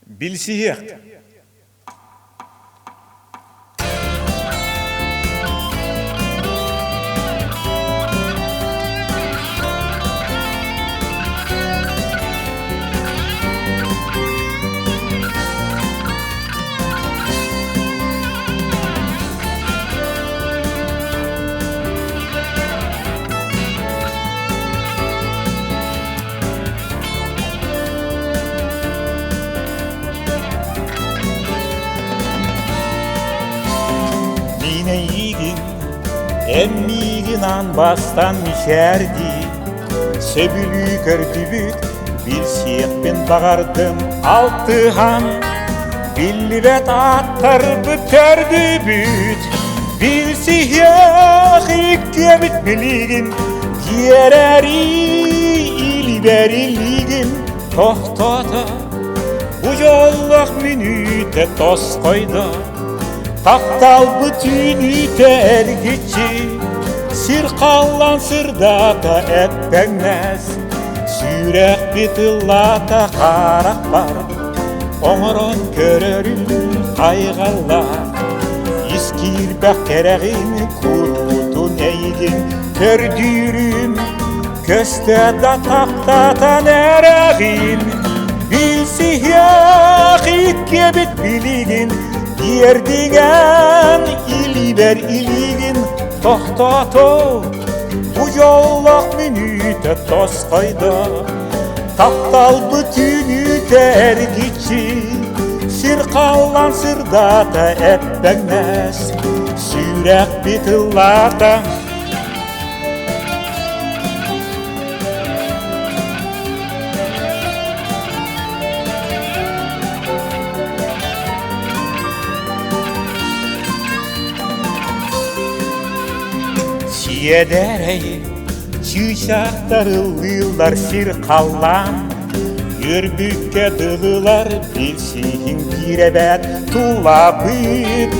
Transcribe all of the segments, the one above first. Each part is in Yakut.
Билсиһиэх. Мин эйигин, эн миигин аан бастан мичээрдии, Сөбүлүү көрдүбүт, билсиэхпин баҕардым алтыһан, Биллибэт ааттарбыт төрдүбүт, Билсиһиэх иккиэбит билигин, Тиэрэрии илибэр илиигин тохтото, Бу дьоллоох мүнүүтэ тосхойдо, Тапталбыт үүнүүтэ эргиччи, Сир халлаан сырдата эппэҥнэс, Сүрэхпит ыллаата харахпар, Оҥорон көрөрүм хайҕаллаах, Ис киирбэх кэрэҕин куруутун эйигин көрдүүрүм, Көстө да таптатан эрэҕин, Билсиһиэх иккиэбит билигин, Тиэрдиҥэн илиибэр илиигин тохтото, Бу дьоллоох мүнүүтэ тосхойдо, Тапталбыт үүнүүтэ эргиччи, Сир халлаан сырдата эппэҥнэс, Сүрэхпит ыллаата. Сиэдэрэй чыычаахтар ыллыыллар сир халлаан, Үөрбүккэ дылылар билсиһин киирэбэт тулабыт,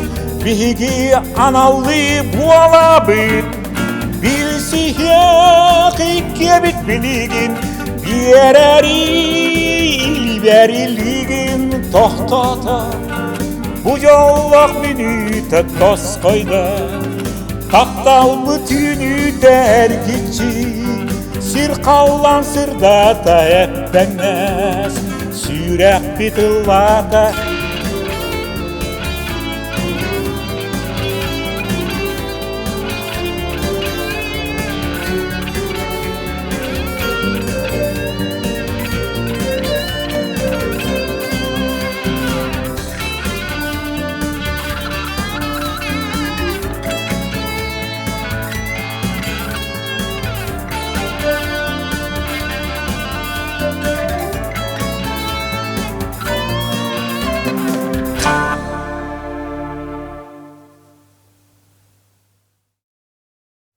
Биһиги аналлыы буолабыт, Билсиһиэх иккиэбит билигин, Биэрэрий илибэр илигин тохтото, Бу дьоллоох мүнүүтэ тосхойдо, Тапталбыт үүнүүтэ эргиччи, Сир халлаан сырдата эппэҥнэс, Сүрэхпит ыллаата.